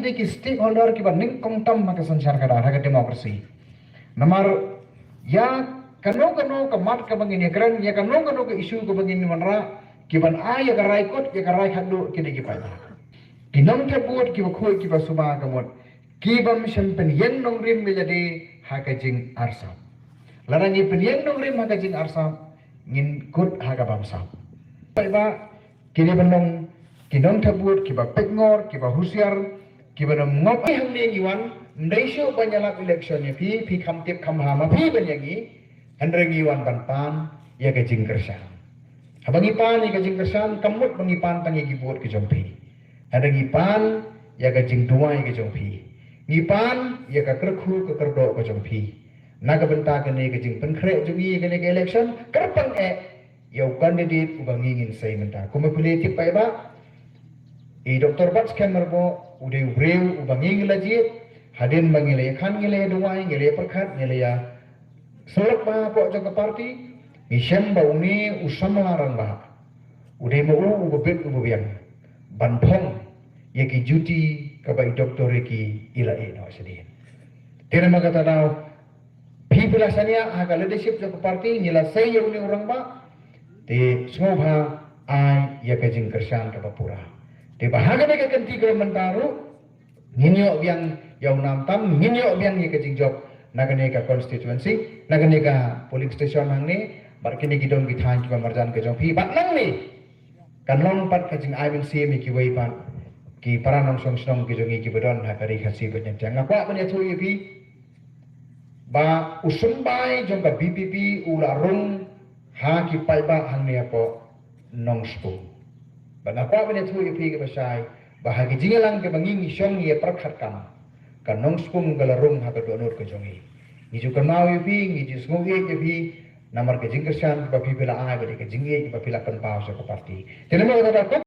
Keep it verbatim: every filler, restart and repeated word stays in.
dei ki stakeholder kiba nyngkong tam ha ka synshar khadar, ha ka democracy. Namar ïa kano kano ka mat kaba ngin ïakren, ïa kano kano ka issue kaba ngin wanrah, kiban ai ïa ka rai kut, ïa ka rai khatduh, ki dei ki paidbah. Ki nongthep vote kiba khuid, kiba suba ka mut, kibym shym pynïeng nongrim ïa lade ha ka jingarsap. Lada ngi pynïeng nongrim ha ka jingarsap, ngin kut ha ka bamsap. Paidbah, ki dei ban long ki nongthep vote kiba peit ngor, kiba husiar, kiba nym ngop. Hangne ngi wan, ym dei shuh ban ïalap election ïa phi, phi kham tip kham bha ma phi ban ïa ngi, hynrei ngi wan ban pan ïa ka jingkyrshan. Haba ngi pan ïa ka jingkyrshan, kam mut ba ngi pan tang ïa ki vote ka jong phi. Hynrei ngi pan ïa ka jingduwai ka jong phi. Ngi pan ïa ka kyrkhu ka kyrdoh ka jong phi. Na ka bynta kane ka jingpynkhreh jong ngi ïa kane ka election, kyrpang eh ïa u candidate uba ngi ngin sei mynta. Kumba phi la tip paidbah, i Doctor Batskhem Myrboh u dei u briew uba ngi ngi la jied, hadien ba ngi la ïakhan, ngi la ïaduwai, ngi la ïapyrkhat, ngi la ïa sylloh ba hapoh jong ka party, ngi shem ba une u samla rangbah u dei ma u uba bit uba biang ban phong ïa ki duty kaba i Doctor Ricky i la ïeh noh shadien. Te namar kata daw, phi phi la shaniah ha ka leadership jong ka party, ngi la sei ïa une u rangbah, te sngewbha ai ïa ka jingkyrshan kaba pura. Te ba ha kane ka kynti kaba mynta ruh, ngin ïoh biang ïa u nam tam, ngin ïoh biang ïa ka jingjop na kane ka constituency, na kane ka polling station hangne, bad kine ki dong ki thaiñ kiba marjan ka jong phi, bad nangne kan long pat ka jingai mynsiem ïa kiwei pat ki para nongshong shnong ki jong ngi kiba don ha ka ri Khasi bad Jaiñtia. Nga kwah ban ïathuh ïa phi ba u symbai jong ka VPP u la rung ha ki paidbah hangne hapoh Nongspung. Bad nga kwah ban ïathuh ïa phi kiba shai ba ha ki jingïalang kiba ngi ngi shong ngi ïapyrkhat kam, ka Nongspung ka la rung ha ka dohnud ka jong ngi. Ngi ju kynmaw ïa phi, ngi ju sngewieit ïa phi namar ka jingkyrshan kaba phi phi la ai bad ka jingïeit kaba phi la pynpaw sha ka party. Te namar kata ka